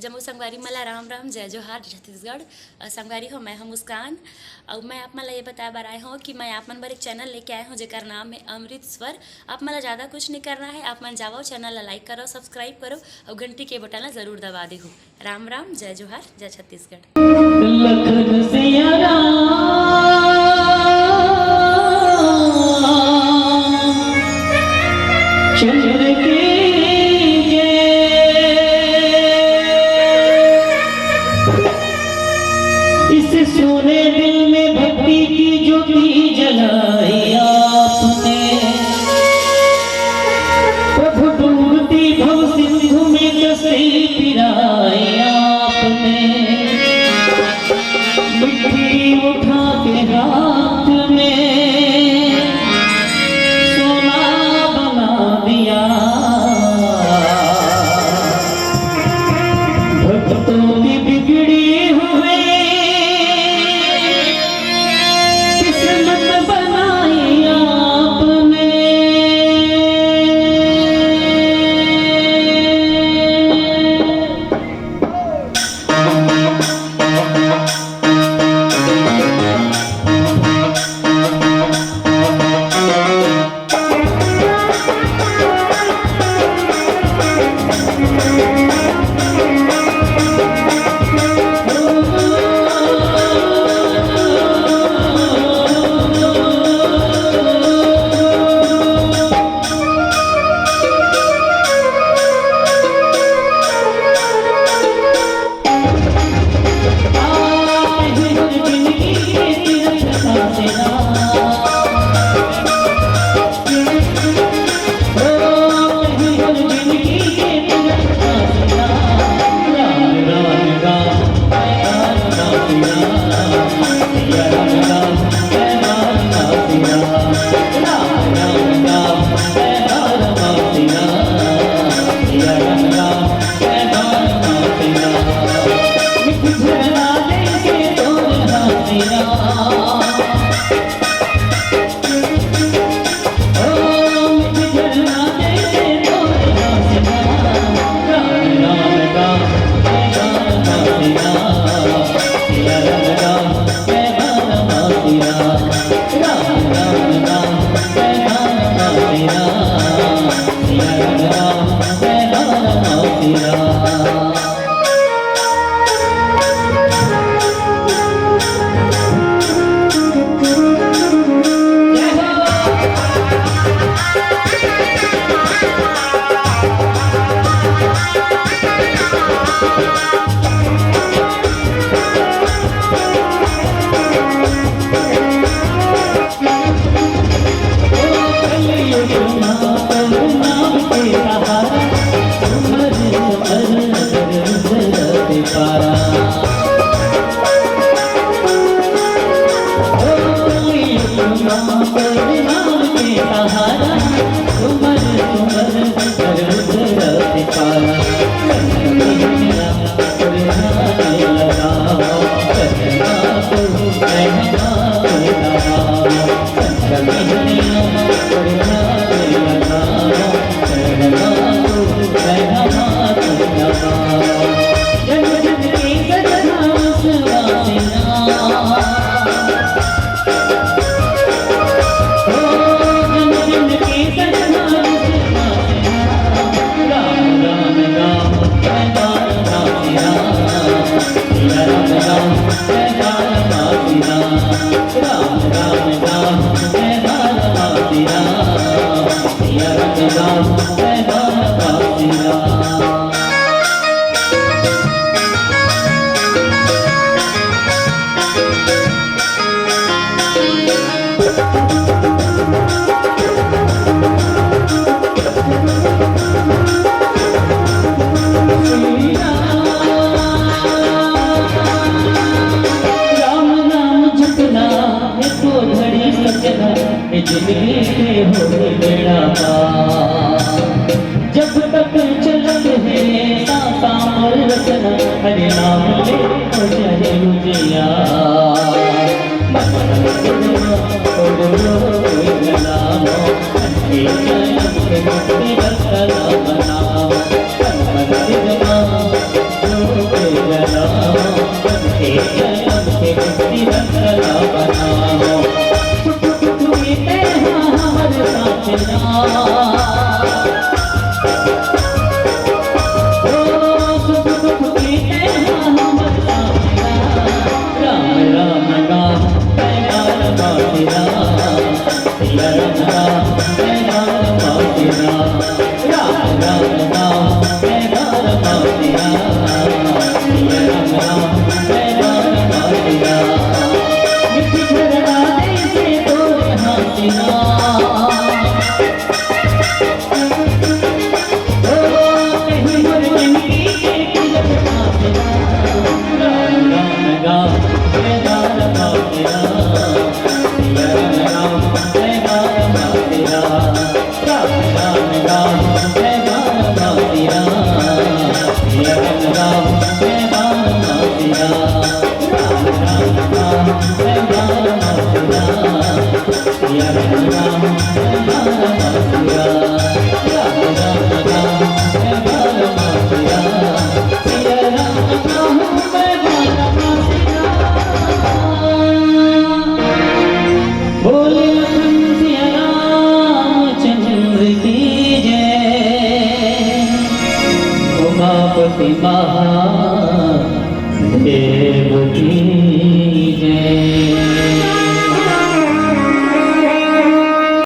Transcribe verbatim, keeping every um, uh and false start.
जम्मो संगवारी मन ला राम राम, जय जोहार, जय छत्तीसगढ़। अ, संगवारी हो, मैं हूं मुस्कान। अउ मैं आप मन ला ये बताए बर आए हूं कि मैं आप मन बर एक चैनल लेके आए हूं, जेकर नाम है अमृत स्वर। आप मन ला ज्यादा कुछ नहीं करना है, आप मन जावव, चैनल ला लाइक करव, सब्सक्राइब करव अउ घंटी के बटन ला जरूर दबा देहू। राम राम, जय जोहार, जय छत्तीसगढ़। लखन सिया राम चंद्र की जय। इस सोने दिल में भक्ति की ज्योति जलाई आपने। प्रभु डूबती भव सिंधु में कश्ती पिराई आपने। बोले लखन सिया रामचंद्र की जय, उमापति महादेव की जय।